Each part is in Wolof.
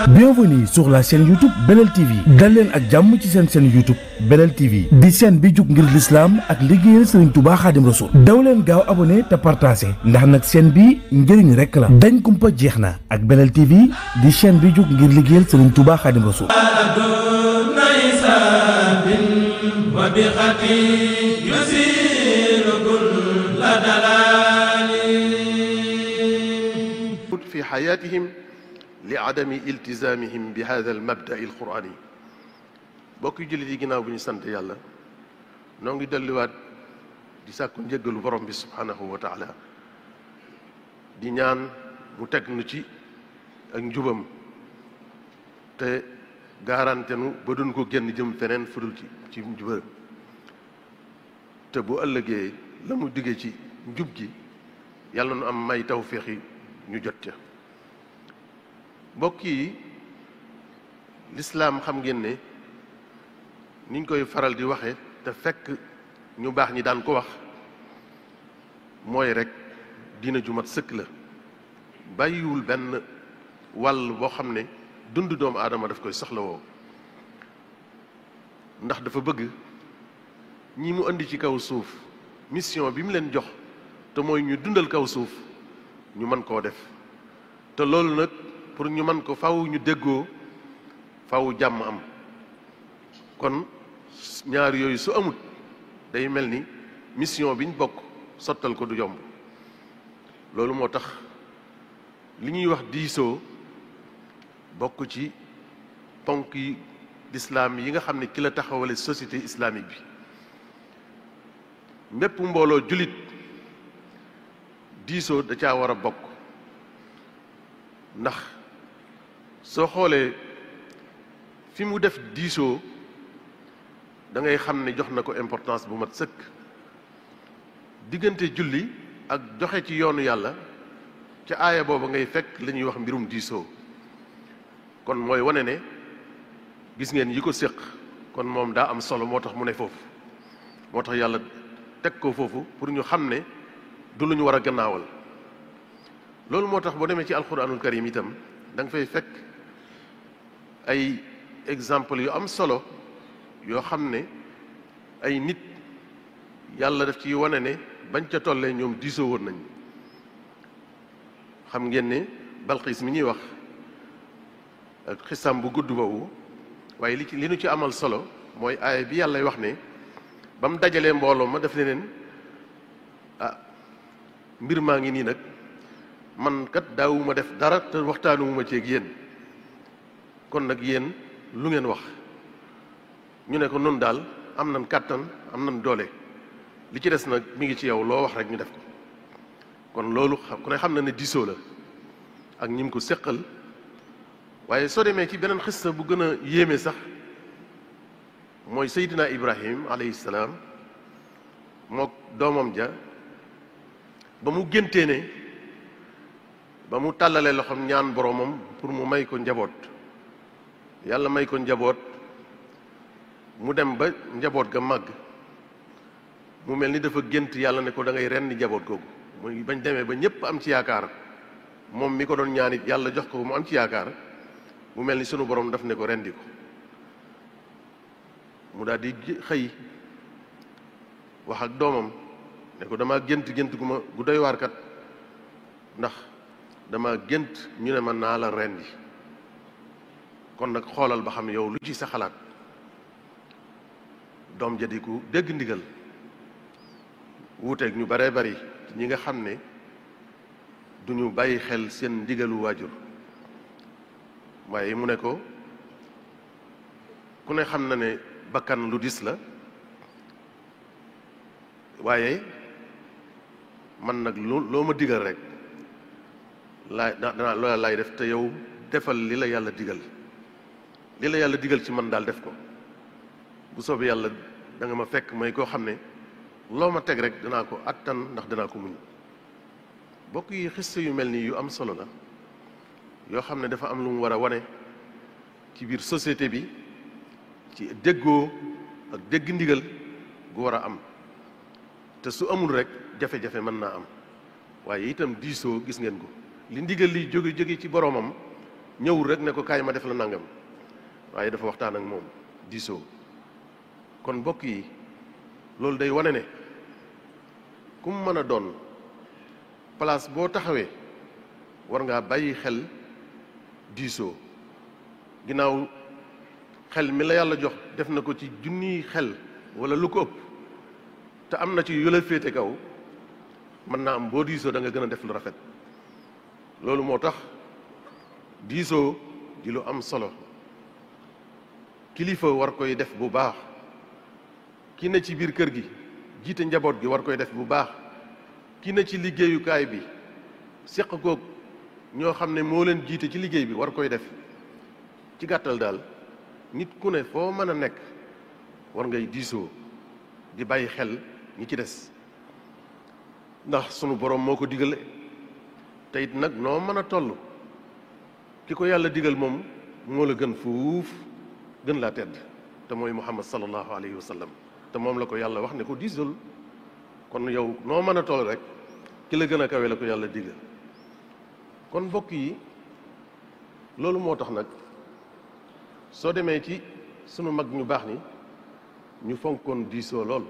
Bienvenue sur la chaîne YouTube Belel TV dal leen ak jàmm ci seen chaîne YouTube Belel TV di chaîne bi jug ngir l'islam ak liggéeyal Serigne Touba Khadim Rassoul daw leen gaaw abonné te partagé ndax nag chaîne bi njëriñ rek la dañ kumpa jeex na ak Belel TV di chaîne bi jug ngir liggéeyal Serigne Touba Khadim Rassoul في حياتهم لعدم التزامهم بهذا المبدأ القرآني bokk jullit yi ginnaaw bi ñu sant yàlla noo ngi delluwaat di sàkku njëggalu borom bi subhanahu wa taala di ñaan mu teg nu ci ak njubam te garanté nu ba duñ ko génn jëm feneen fudul ci njubam te bu ëllëgee la mu diggee ci njub gi yàlla nu am may tawféex yi ñu jot ca mbokk yi lislaam xam ngeen ne niñ koy faral di waxe te fekk ñu baax ñi daan ko wax mooy rek diina ju mat sëkk la bàyyiwul benn wàll boo xam ne dund doomu aadama daf koy soxlawoo ndax dafa bëgg ñi mu indi ci kaw suuf mission bi mu leen jox te mooy ñu dundal kaw suuf ñu mën koo def te loolu nag pour ñu mën ko faw ñu déggoo faw jàmm am kon ñaar yooyu su amut day mel ni mission biñ bokk sottal ko du yomb loolu moo tax li ñuy wax diisoo bokk ci ponk yi lislaam yi nga xam ne ki la taxawale société islamique bi mépp mbooloo jullit diisoo da caa war a bokk ndax soo xoolee fi mu def diisoo da ngay xam ne jox na ko importance bu mat sëkk diggante julli ak joxe ci yoonu yàlla ca aaya booba ngay fekk la ñuy wax mbirum diisoo kon mooy wane ne gis ngeen yi ko séq kon moom daa am solo moo tax mu ne foofu moo tax yàlla teg ko foofu pour ñu xam ne du lu ñu war a gannaawal loolu moo tax boo demee ci alquranul karim itam da nga fay fekk ay exemple yu am solo yoo xam ne ay nit yàlla daf ci wane ne bañ ca tollee ñoom diisoo woon nañ xam ngeen ne Balqiis mi ñuy wax ak xisam bu gudd boobu waaye li nu ci amal solo mooy aaya bi yàlla wax ne ba mu dajalee mbooloo ma def leneen mbir maa ngi nii nag man kat daawuma def dara te waxtaanuma ci ak yéen kon nag yéen lu ngeen wax ñu ne ko nun daal am nañ kàttan am nañ doole li ci des nag mi ngi ci yow loo wax rek ñu def ko kon loolu ku ne xam na ne diisoo la ak ñim ko séqal waaye soo demee ci beneen xissa bu gën a yéeme sax mooy Seydina Ibrahim alayhi salaam mook doomam ja ba mu géntee ne ba mu tàllalee loxoom ñaan boromam pour mu may ko njaboot yàlla may ko njaboot mu dem ba njaboot ga màgg mu mel ni dafa gént yàlla ne ko da ngay rendi njaboot googu muy bañ demee ba ñëpp am ci yaakaar moom mi ko doon ñaan it yàlla jox ko mu am ci yaakaar mu mel ni sunu borom daf ne ko rendi ko mu daal di xëy wax ak doomam ne ko dama gént gu doy waar kat ndax dama gént ñu ne man naa la rendi kon nag xoolal ba xam yow lu ci sa xalaat doom ja di ku dégg ndigal wuuteeg ñu baree bari ñi nga xam ne duñu bàyyi xel seen ndigalu waajur waaye mu ne ko ku ne xam na ne bakkan lu dis la waaye man nag loo ma digal rek danaa loola laay def te yow defal li la yàlla digal li la yàlla digal ci man daal def ko bu soobee yàlla da nga ma fekk may koo xam ne loo ma teg rek danaa ko attan ndax danaa ko muñ bokk yi xiste yu mel nii yu am solo la yoo xam ne dafa am lu mu war a wane ci biir société bi ci déggoo ak dégg ndigal gu war a am te su amul rek jafe-jafe mën naa am waaye itam diisoo gis ngeen ko li ndigal li jóge ci boroomam ñëwul rek ne ko kaay ma def la nangam waaye dafa waxtaan ak moom diisoo. kon mbokk yi loolu day wane ne ku mu mën a doon place boo taxawee war ngaa bàyyi xel diisoo. ginnaaw xel mi la yàlla jox def na ko ci junniy xel wala lu ko ëpp te am na ci yu la féete kaw mën naa am boo diisoo da nga gën a def lu rafet. loolu moo tax diisoo di lu am solo kilifa war koy def bu baax ki ne ci biir kër gi jiite njaboot gi war koy def bu baax ki ne ci liggéeyukaay bi seq koog ñoo xam ne moo leen jiite ci liggéey bi war koy def. ci gàttal daal nit ku ne foo mën a nekk war ngay diisoo di bàyyi xel ñi ci des ndax sunu borom moo ko digale te it nag noo mën a toll ki ko yàlla digal moom moo la gën fuuf gën laa tedd te mooy Muhammad sallallahu alayhi wa sallam te moom la ko yàlla wax ne ko diisul kon yow noo mën a toll rek ki la gën a kawe la ko yàlla digal. kon mbokk yi loolu moo tax nag soo demee ci sunu mag ñu baax ni ñu fonkoon diisoo lool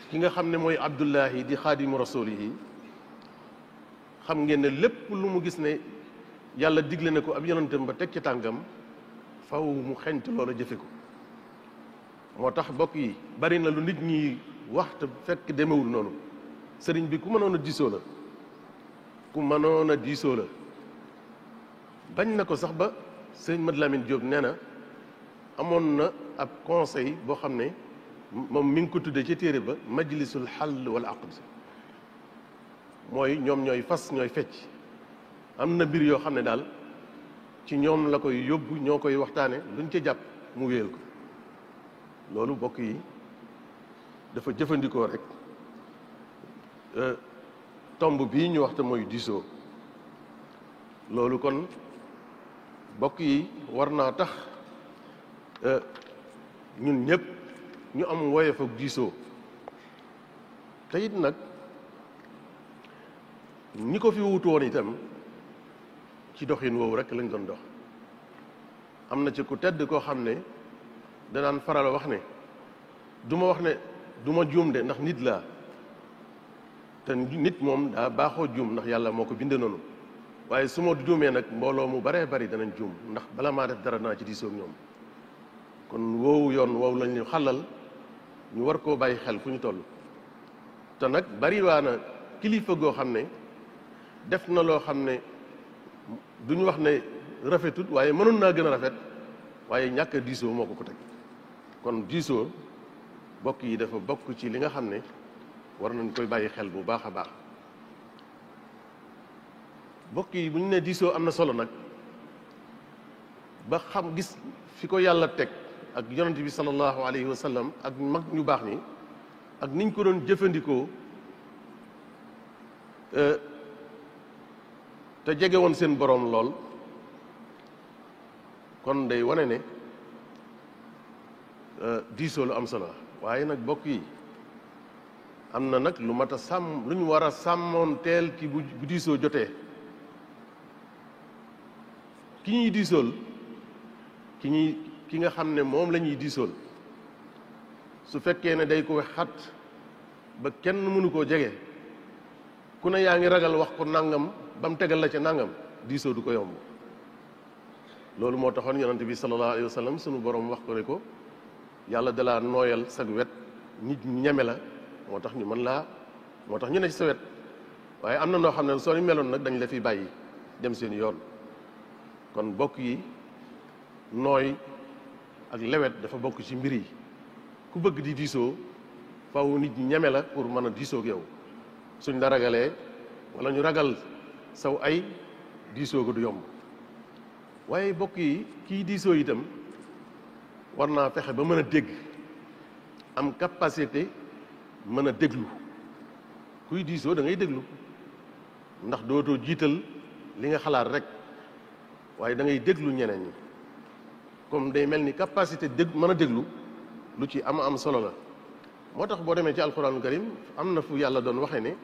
ki nga xam ne mooy Abdullahi di xaadimu rasulihi xam ngeen ne lépp lu mu gis ne yàlla digle na ko ab yonentam ba teg ci tànkam faw mu xeñt loola jëfe ko. moo tax mbokk yi bari na lu nit ñi wax te fekk demewul noonu sëriñ bi ku mënoon a diisoo la ku mënoon a diisoo la bañ na ko sax ba sëñ Mad Lamine Diop nee na amoon na ab conseil boo xam ne moom mi ngi ko tuddee ci téere ba majlisul xall wal aqd mooy ñoom ñooy fas ñooy fecc am na mbir yoo xam ne daal ci ñoom la koy yóbbu ñoo koy waxtaane luñ ca jàpp mu wéyal ko. loolu bokk yi dafa jëfandikoo rek tomb bii ñu waxta mooy diisoo. loolu kon bokk yi war naa tax ñun ñëpp ñu am woyof ak diisoo te it nag ñi ko fi wutu woon itam ci doxin woowu rek lañ doon dox. am na ci ku tedd koo xam ne danaan faral wax ne du ma wax ne du ma juum de ndax nit laa te nit moom daa baaxoo juum ndax yàlla moo ko binde noonu waaye su ma juumee nag mbooloo mu baree bari danañ juum ndax bala maa def dara naa ci diisoo ak ñoom. kon woowu yoon woowu lañ ñu xàllal ñu war koo bàyyi xel fu ñu toll te nag bari waa na kilifa goo xam ne def na loo xam ne duñu wax ne rafetut waaye mënoon naa gën a rafet waaye ñàkk a diisoo moo ko ko teg. kon diisoo bokk yi dafa bokk ci li nga xam ne war nañ koy bàyyi xel bu baax a baax. bokk yi bu ñu ne diisoo am na solo nag ba xam gis fi ko yàlla teg ak yonent bi sallallahu alayhi wa sallam ak mag ñu baax ñi ak niñ ko doon jëfandikoo te jege woon seen boroom lool kon day wane ne diisoo lu am solo waaye nag bokk yi am na nag lu mat a sàmm lu ñu war a sàmmoon teel ki bu diisoo jotee ki ñuy diisool ki nga xam ne moom la ñuy diisool su fekkee ne day ko xat ba kenn mënu koo jege ku ne yaa ngi ragal wax ko nangam ba mu tegal la ca nangam diisoo du ko yomb. loolu moo taxoon yonante bi sallallahu alayhi wa sallam sunu borom wax ko ne ko yàlla dalaa nooyal sag wet nit ñeme la moo tax ñu mën laa moo tax ñu ne ci sa wet waaye am na noo xam ne soo ni meloon nag dañ la fi bàyyi dem seen yoon. kon bokk yi nooy ak lewet dafa bokk ci mbir yi ku bëgg di diisoo faw nit ñi ñeme la pour mën a diisoo ak yow suñ la ragalee wala ñu ragal saw ay diisoo ko du yomb. waaye bokk yi kii diisoo itam war naa fexe ba mën a dégg am capacité mën a déglu. kuy diisoo da ngay déglu ndax dootoo jiital li nga xalaat rek waaye da ngay déglu ñeneen ñi comme day mel ni capacité mën a déglu lu ci am solo la. moo tax boo demee ci alxuraanul karim am na fu yàlla doon waxee ne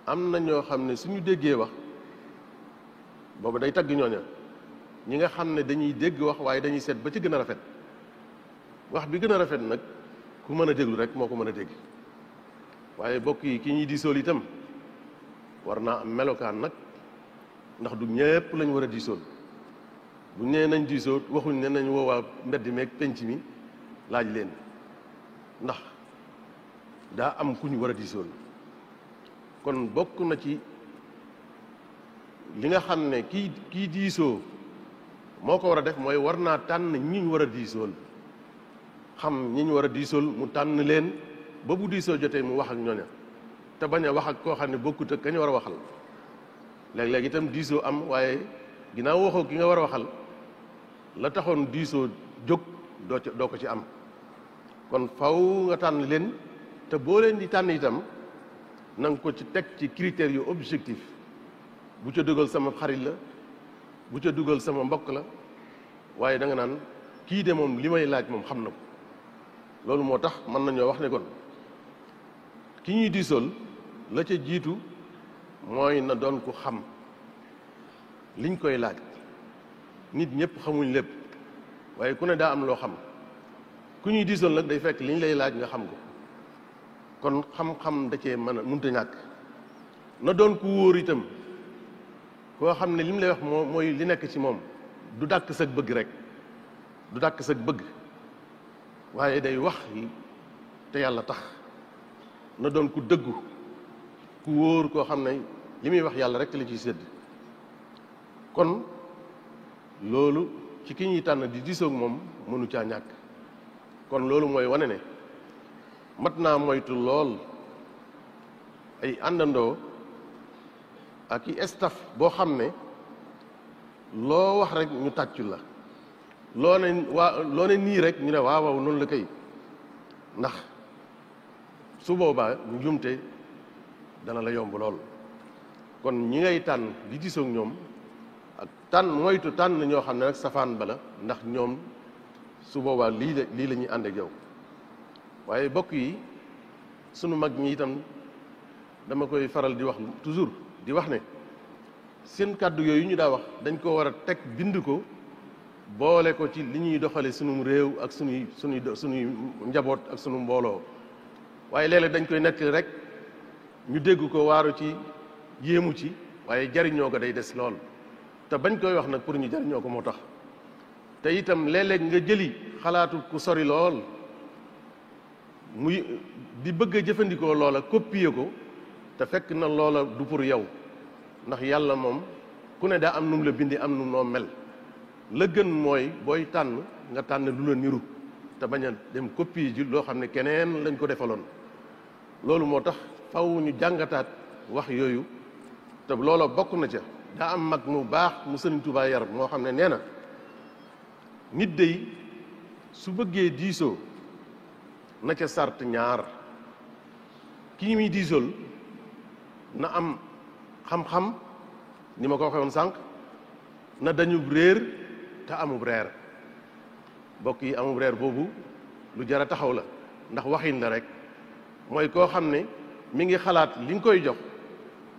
am na ñoo xam ne suñu déggee wax boobu day tagg ñooña ñi nga xam ne dañuy dégg wax waaye dañuy seet ba ci gën a rafet wax bi gën a rafet nag ku mën a déglu rek moo ko mën a dégg waaye bokk yi ki ñuy diisool itam war naa am melokaan nag ndax du ñépp lañ war a diisool bu nee nañ diisoo waxuñ ne nañ woowaa mbedd meeg penc mi laaj leen ndax daa am ku ñu war a diisool kon bokk na ci li nga xam ne kii diisoo moo ko war a def mooy war naa tànn ñi ñu war a diisool xam ñi ñu war a diisool mu tànn leen ba bu diisoo jotee mu wax ak ñooña te bañ a wax ak koo xam ne bokkut ak ka ñu war a waxal léeg-léeg itam diisoo am waaye ginnaaw waxoo ki nga war a waxal la taxoon diisoo jóg doo ko ci am kon faw nga tànn leen te boo leen di tànn itam na nga ko ci teg ci critères yu objectif bu ca dugal sama xarit la bu ca dugal sama mbokk la waaye da nga naan kii de moom li may laaj moom xam na ko loolu moo tax mën nañoo wax ne kon ki ñuy diisool la ca jiitu mooy na doon ku xam liñ koy laaj nit ñëpp xamuñ lépp waaye ku ne daa am loo xam ku ñuy diisool nag day fekk liñ lay laaj nga xam ko kon xam-xam da cee mën a mënta ñàkk na doon ku wóor itam koo xam ne li mu lay wax mooy li nekk ci moom du dàkk sag bëgg rek du dàkk sag bëgg waaye day wax te yàlla tax na doon ku dëggu ku wóor koo xam ne li muy wax yàlla rek la ciy sédd kon loolu ci ki ñuy tànn di diisoog moom mënu caa ñàkk kon loolu mooy wane ne mat naa moytu lool ay àndandoo ak i staff boo xam ne loo wax rek ñu tàccu la loo ne nii rek ñu ne waaw waaw noonu la kay ndax su boobaa njumte dana la yomb lool kon ñi ngay tànn di diisoog ñoom ak moytu tànn ñoo xam ne nag safaan bala ndax ñoom su boobaa lii la ñuy ànd ak yow waaye bokk yi sunu mag ñi itam dama koy faral di wax toujours di wax ne seen kàddu yooyu ñu daa wax dañ ko war a teg bind ko boole ko ci li ñuy doxale sunu réew ak sunuy njaboot ak sunu mbooloo waaye léeg-léeg dañ koy nettali rek ñu dégg ko waaru ci yéemu ci waaye jariñoo ko day des lool te bañ koy wax nag pour ñu jariñoo ko moo tax te itam léeg-léeg nga jëli xalaatu ku sori lool muy di bëgg a jëfandikoo loola copier ko te fekk na loola du pour yow ndax yàlla moom ku ne daa am nu mu la bindi am nu noo mel la gën mooy booy tànn nga tànn lu la niru te bañ a dem copier ji loo xam ne keneen lañ ko defaloon loolu moo tax faw ñu jàngataat wax yooyu te loola bokk na ca daa am mag mu baax mu Sëriñ Tuubaa yar moo xam ne nee na nit day su bëggee diisoo na ca sart ñaar kii muy diisool na am xam-xam ni ma ko waxee woon sànq na dañu réer te amub reer mbokk yi amub reer boobu lu jar a taxaw la ndax waxin la rek mooy koo xam ne mi ngi xalaat li nga koy jox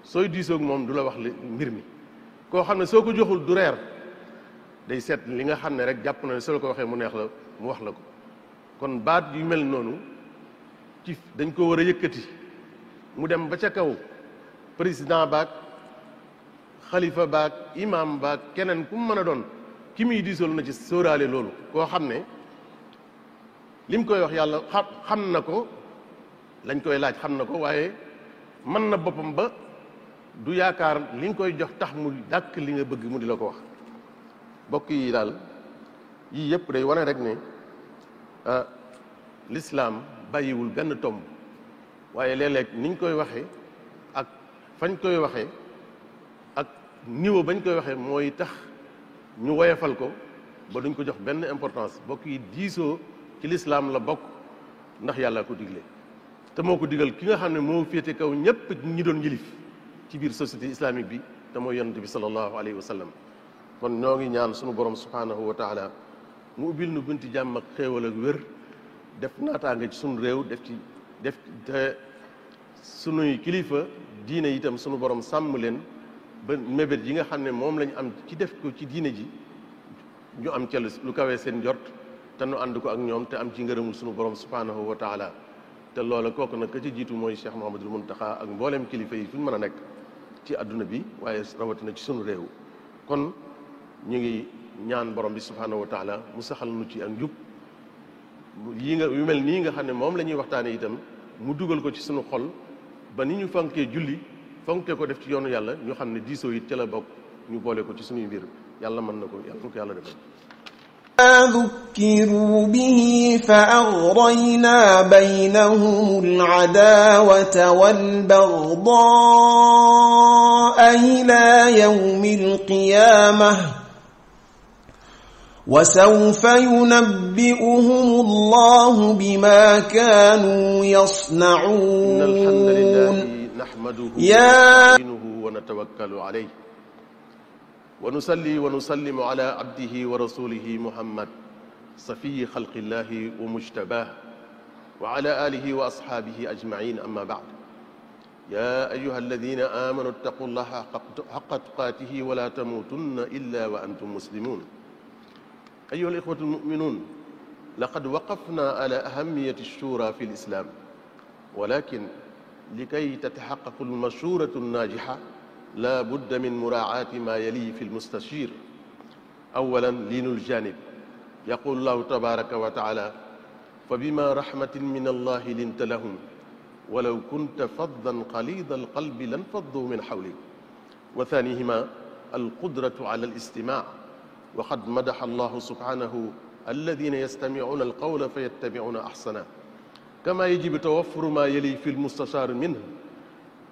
sooy diisoog moom du la wax mbir mi koo xam ne soo ko joxul du reer day seet li nga xam ne rek jàpp na ne soo la ko waxee mu neex la mu wax la ko kon baat yu mel noonu ci dañ ko war a yëkkati mu dem ba ca kaw président baak xalifa baak imam baak keneen ku mu mën a doon ki muy diisool na ci sóoraale loolu koo xam ne lim koy wax yàlla xam na ko lañ koy laaj xam na ko waaye mën na boppam ba du yaakaar li nga koy jox tax mu dàkk li nga bëgg mu di la ko wax bokk yi daal yii yëpp day wane rek ne lislaam bàyyiwul benn tomb waaye léeg-léeg niñ koy waxee ak fañ koy waxee ak niveau bañ koy waxee mooy tax ñu woyefal ko ba duñ ko jox benn importance bokk yi diisoo ci lislaam la bokk ndax yàlla ko digle te moo ko digal ki nga xam ne moo féete kaw ñépp ñi doon yilif ci biir société islamique bi te mooy yonent bi sallallahu alayhi wa sallam kon ñoo ngi ñaan sunu borom subhanahu wa taala mu ubbil nu bunti jàmm ak xéewal ak wér def naataange ci sunu réew def te sunuy kilifa diine itam sunu borom sàmm leen ba mébét yi nga xam ne moom lañ am ci def ko ci diine ji ñu am ca lu kawee seen njort te nu ànd ko ak ñoom te am ci ngërëmul sunu borom subhanahu wa taala te loola kooku nag ka ci jiitu mooy Cheikh Mouhamadoul Mountakha ak mbooleem kilifa yi fu ñu mën a nekk ci àdduna bi waaye rawatina ci sunu réew kon ñu ngi ñaan borom bi subhanahu wa taala mu saxal nu ci ak njub yi nga yu mel nii nga xam ne moom la ñuy waxtaane itam mu dugal ko ci sunu xol ba ni ñu fonkee julli fonkee ko def ci yoonu yàlla ñu xam ne diisoo it ca la bokk ñu boole ko ci sunuy mbir yàlla mën na ko yàlla ko yàlla defal ذكروا به فأغرينا بينهم العداوة والبغضاء إلى يوم القيامة وسوف ينبئهم الله بما كانوا يصنعون. إن الحمد لله نحمده ونستعينه ونتوكل عليه ونصلي ونسلم على عبده ورسوله محمد صفي خلق الله ومجتباه وعلى آله وأصحابه أجمعين أما بعد يا أيها الذين آمنوا اتقوا الله حق تقاته ولا تموتن إلا وأنتم مسلمون أيها الإخوة المؤمنون لقد وقفنا على أهمية الشورى في الإسلام ولكن لكي تتحقق المشورة الناجحة لا بد من مراعاة ما يلي في المستشير. أولا لين الجانب يقول الله تبارك وتعالى فبما رحمة من الله لنت لهم ولو كنت فظا غليظ القلب لانفضوا من حولك. وثانيهما القدرة على الاستماع وقد مدح الله سبحانه الذين يستمعون القول فيتبعون أحسنه. كما يجب توفر ما يلي في المستشار منه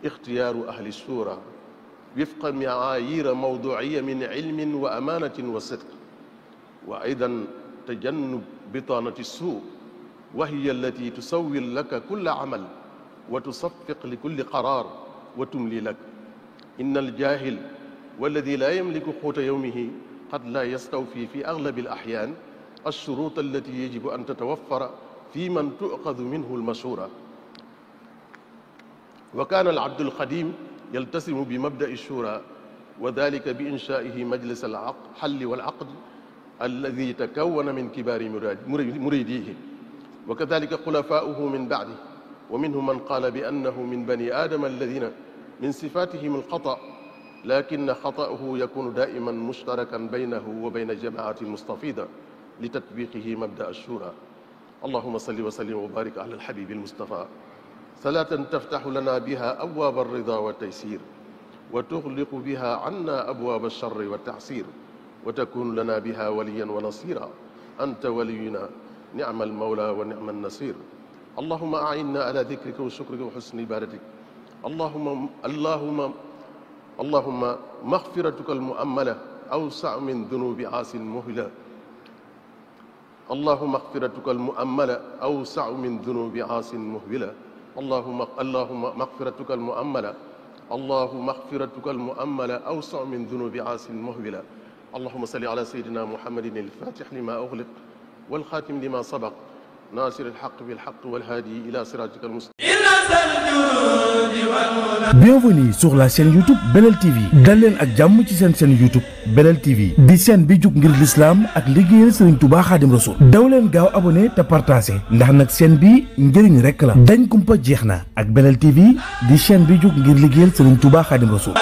اختيار أهل الشورى وفق معايير موضوعية من علم وأمانة وصدق وأيضا تجنب بطانة السوء وهي التي تسوي لك كل عمل وتصفق لكل قرار وتملي لك. إن الجاهل والذي لا يملك قوت يومه قد لا يستوفي في أغلب الأحيان الشروط التي يجب أن تتوفر في من تؤخذ منه المشورة. وكان العبد القديم يلتزم بمبدأ الشورى وذلك بإنشائه مجلس الحل والعقد الذي تكون من كبار مريديه وكذلك خلفاؤه من بعده ومنهم من قال بأنه من بني آدم الذين من صفاتهم الخطأ لكن خطأه يكون دائما مشتركا بينه وبين جماعة مستفيضة لتطبيقه مبدأ الشورى. اللهم صل وسلم وبارك على الحبيب المصطفى صلاة تفتح لنا بها أبواب الرضا والتيسير وتغلق بها عنا أبواب الشر والتعسير وتكون لنا بها وليا ونصيرا أنت ولينا نعم المولى ونعم النصير. اللهم أعنا على ذكرك وشكرك وحسن عبادتك. اللهم مغفرتك المؤملة أوسع من ذنوب عاص مهلة. اللهم مغفرتك المؤملة أوسع من ذنوب عاص مهلة. اللهم مغفرتك المؤملة مغفرتك المؤملة أوسع من ذنوب عاص مهلة. اللهم صل على سيدنا محمد الفاتح لما أغلق والخاتم لما سبق ناصر الحق بالحق والهادي إلى صراطك المستقيم. Bienvenue sur la chaîne YouTube Belel TV dal leen ak jàmm ci seen chaîne YouTube Belel TV di chaîne bi jug ngir l'islam ak liggéeyal Serigne Touba Khadim Rassoul daw leen gaaw abonné te partagé ndax nag chaîne bi njëriñ rek la dañ kumpa jeex na ak Belel TV di chaîne bi jug ngir liggéeyal Serigne Touba Khadim Rassoul